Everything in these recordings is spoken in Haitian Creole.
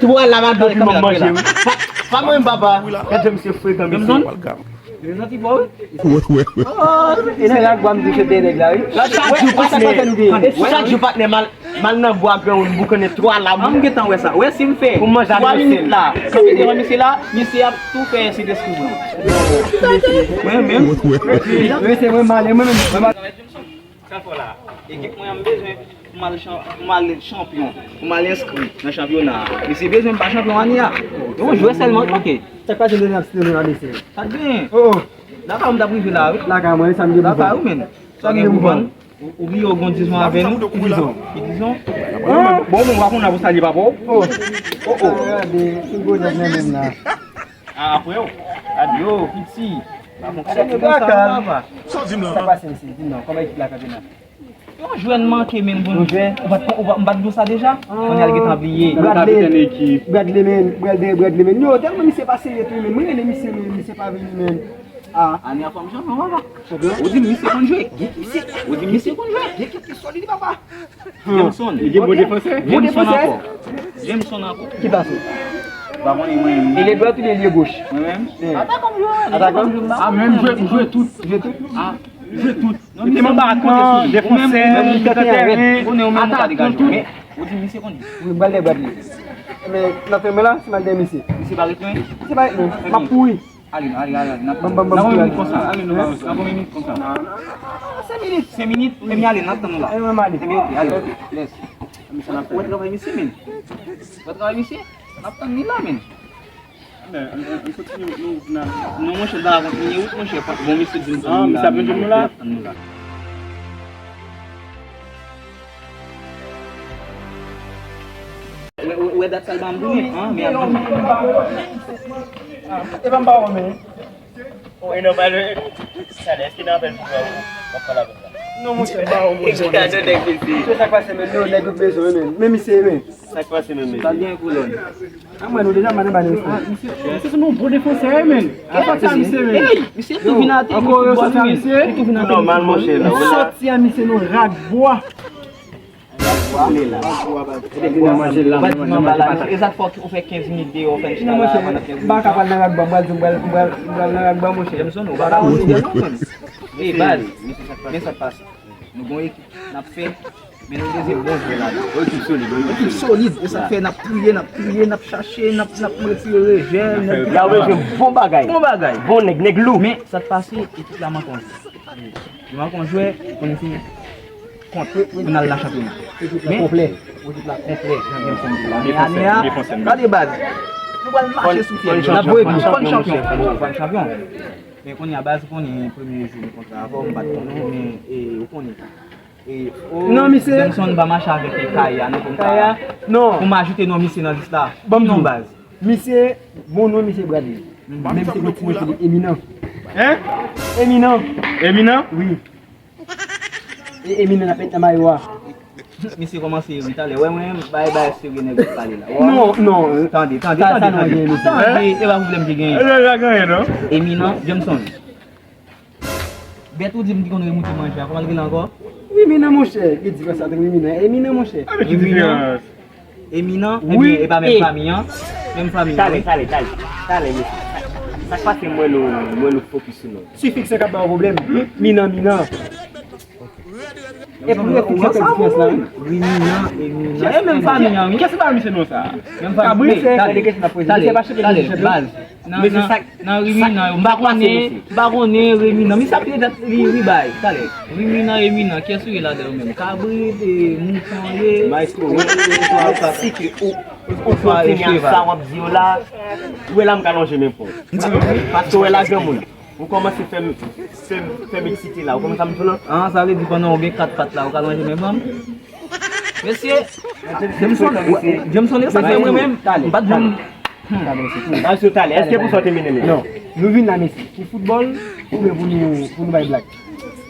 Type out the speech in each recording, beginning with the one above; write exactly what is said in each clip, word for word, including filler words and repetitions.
Twa la m ap di pou mwen manje wi. Pa mwen papa. Gade misye frekan mesye. Yo santi bò wi. Oh, e se la gwa m di se de nèg la wi. Chak jou patnè. Chak jou patnè mal mal nan bwa granmoun boukannen twa la. An m gentan wè sa. Wè si m fè twa minit la. Kanpe devan misye la, misye ap tou fè Sentespri mwen. Mwen menm. Wi se mwen male mwen menm. Sa fò la. Ekip mwen an m bezwen pou m al chan- pou m al chanpyon, pou m al enskri nan chanpyona a. Mesye bezwen m pa chanpyon ane a. Yon jwè sèlman, ok. Sa k pase Leonel Steven a mesye? Sa k genyen? Oh, Lakay ou m t ap rive la wi. Lakay mwen, sa m gen pou vann. Sa w gen pou vann? Ou ou bliye w gen dizon avè nou? Ki dizon? Ki dizon? Bon, bon, w a konn la pou salye papa w. Oh, oh. Gade, ki gwo nèg nan menm la. A, apre w. Gade yo, piti. Pa fonksyone konsa non papa. Sa k pase mesye? Di m non, kòman ekip la kanpe la? Yon jwè n manke menm pou n jwè. Ou pa t ou pa- m pa t di w sa deja? Kounye a l gentan bliye. Bradley, Bradley men, Bradley, Bradley men. Yo, tèlman misye pa serye tou men. Mwen rele misye men, misye pa vini men. Ah. Ane a fò m chanpyon papa. Ou di m misye konn jwe. Ou di m misye konn jwe. Gen ekip ki solid papa. Jameson. Li gen bon defansè. Bon defansè. Jameson ankò. Jameson ankò. Ki pase? Pa konnen mwen menm. E lye dwat oubyen lye goch? Mwen menm. Atakan m jwe. Atakan? Ah, men m jwe, m jwe tout. Jwe tout? Ah, jwe tout. Mete m anba kan, defansè, militè tèren, atakan, tout. Ou di misye konn jwe. Wi, m pral dèyè Bradley. Men, nan tèmen la, si m al dèyè misye. Misye pa ret lwen? Misye pa ret lwen. M ap kouri. Ale, ale, ale, ale. N ap, n ap konbyen minit konsa? Ale, nou, n ap konbyen minit konsa? Senk minit. Senk minit? Ebyen, ale, n ap tann ou la. Ebyen, ok, ale. Lès. Wè travay misye, men. Wè travay misye? N ap tann li la, men. Men, an, an, an kontinye, nou, nou, non, monchè, m ta kontinye wout, monchè. Bon, misye di m tann nou la, misye ap tann nou la. Wè, wè, wè dat sa l ba m tounen, an, men ap tounen. E pa m pa wè, men. Oh, e nòmal, sa, èske nan apèl pou w, w ap pale avè m la? Non, monchè, m pa wè, monchè. Gade nèg isi. Se sa k pase, men, non, nèg yo bezwen, men. Men misye, men. Sa k pase, men, mesye? Sa gen kolòn. A mwen, nou deja, madan, ba nou respè. Misye, misye se yon bon defansè, men. Sa k pase, misye, men. Misye tou vin atè, ankò yo soti a misye. Li tou vin atè. Nòmal, monchè, la. Soti a misye, non, rak bwa. E sa fò ou fè kenz minit deyò, ou fè n chita la pandan kenz minit. M pa ka pral nan ragba, m pral di, m pral, m pral, m pral nan ragba, monchè. Jameson, ou pa ka wè non, men. Ey, baz, men sa k pase. Nou gon ekip n ap fè, men nou bezwen bon jwè ladan. Ekip solid, ekip solid. E sa k fè n ap touye, n ap touye, n ap chache, n ap, n ap retire rejè, nèg. Y a bezwen bon bagay. Bon bagay. Bon nèg, nèg lou. Men sa k pase, ekip la manke yon jwè. Li manke yon jwè pou n fin kont pou n al nan chanpyona. Men, ekip la konplè. Ekip la konplè, jan Jameson di la. Men ane a, gade baz. Nou pral mache sou pye nou. N ap voye nou. Fò n chanpyon. Fò n chanpyon. Men kounye a baz, ou konnen premye jou nou kontre avè w, m pa t konnen w, men, e, ou konnen. E, o, non, misye. Jameson pa mache avèk kay a, non, pou m ka, pou m ajoute non misye nan lis la. Ban m di w, baz. Misye, bon non misye Bradley. Men misye gen ti non ki rele Eminan. Hein? Eminan. Eminan? Wi. E Eminan ap met nan mayo a. Misye kòmanse ri talè. Wè mwen, bay, bay, serye nèg ap pale la. Non, non. Tande, tande, tande, tande. Tande, e pa pwoblèm ki genyen. E pa genyen, non. Eminan, Jameson. Bèt ou di m ki konn remoute manje a, kòman l rele ankò? Rimina, monchè. Ki diferans ant Rimina e Rimina, monchè? Rimina. Rimina, ebyen, e pa menm fanmi an? Menm fanmi an, wi. Talè, talè, talè. Talè, mesye. Sa, sa k pase, m wè nou, m wè nou fokis sou nou. Sifiks lan k ap ba w pwoblèm. Mina, mina. E pou yo fè diferans la, wi. Rimina e Mina. E menm fanmi an, wi. Kiyès ki ba misye non sa? Menm fanmi. Talè, talè, baz. Nan, nan, nan Rimina, m pa konnen, m pa konnen Rimina. Misye ap rele li Ribay, talè. Rimina, Rimina, kiyès ou ye ladan yo menm? Kabrit, e, mouton ye. Maestro, ou, ou, ou, ou, ou, ou, ou, ou, sa w ap di yo la, ou wè la m ka lonje men pou w. Paske w wè la granmoun. Ou kòmanse fè m, fè m, fè m eksite la. Ou konprann sa m di w la? Ah, sa vle di pandan w gen kat pat la, ou ka lonje men pou m? Mesye, Jameson, Jameson, e sa fè mwen menm, m pa t janm. Talè, mesye, talè. Èske pou sa w te mennen men? Non. Nou vin la, mesye, pou foutbòl, oubyen pou nou, pou nou bay blag?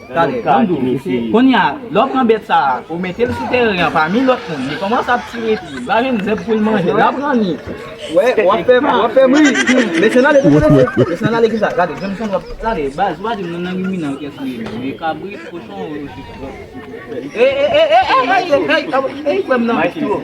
Talè, ban m di w, mesye. Kounye a, lè w pran bèt sa a, ou mete l sou teren an, pami lòt moun, li kòmanse ap tire pye, li pa jwenn zèb pou l manje, l ap ranni. Wè, w ap fè, w ap fè m ri. Mesye, n ale, mesye, n ale, kisa? Gade, Jameson, w ap, gade, baz, ou pa di m nan, nan Rimina, kiyès ou ye menm? Men kabrit, kochon, ou, ou, ou. Ey, ey, ey, frè m nan. Maestro.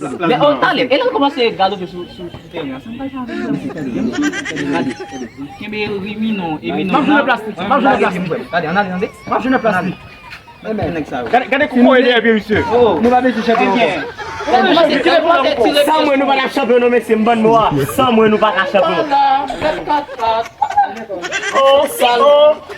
Men, oh, talè, e lè l kòmanse galope sou, sou, sou teren an, sa m pral fè avè l? Gade, gade. Kenbe rimino, rimino. M ap jwenn nan plastik, m ap jwenn nan plastik. Gade, ann ale, tande. M ap jwenn nan plastik. Gade, gade kou kore dèyè pye misye. Nou pa bezwen chanpyon ankò. San mwen, nou pa ka chanpyon, non, mesye, m bann mo a. San mwen, nou pa ka chanpyon. Oh, oh.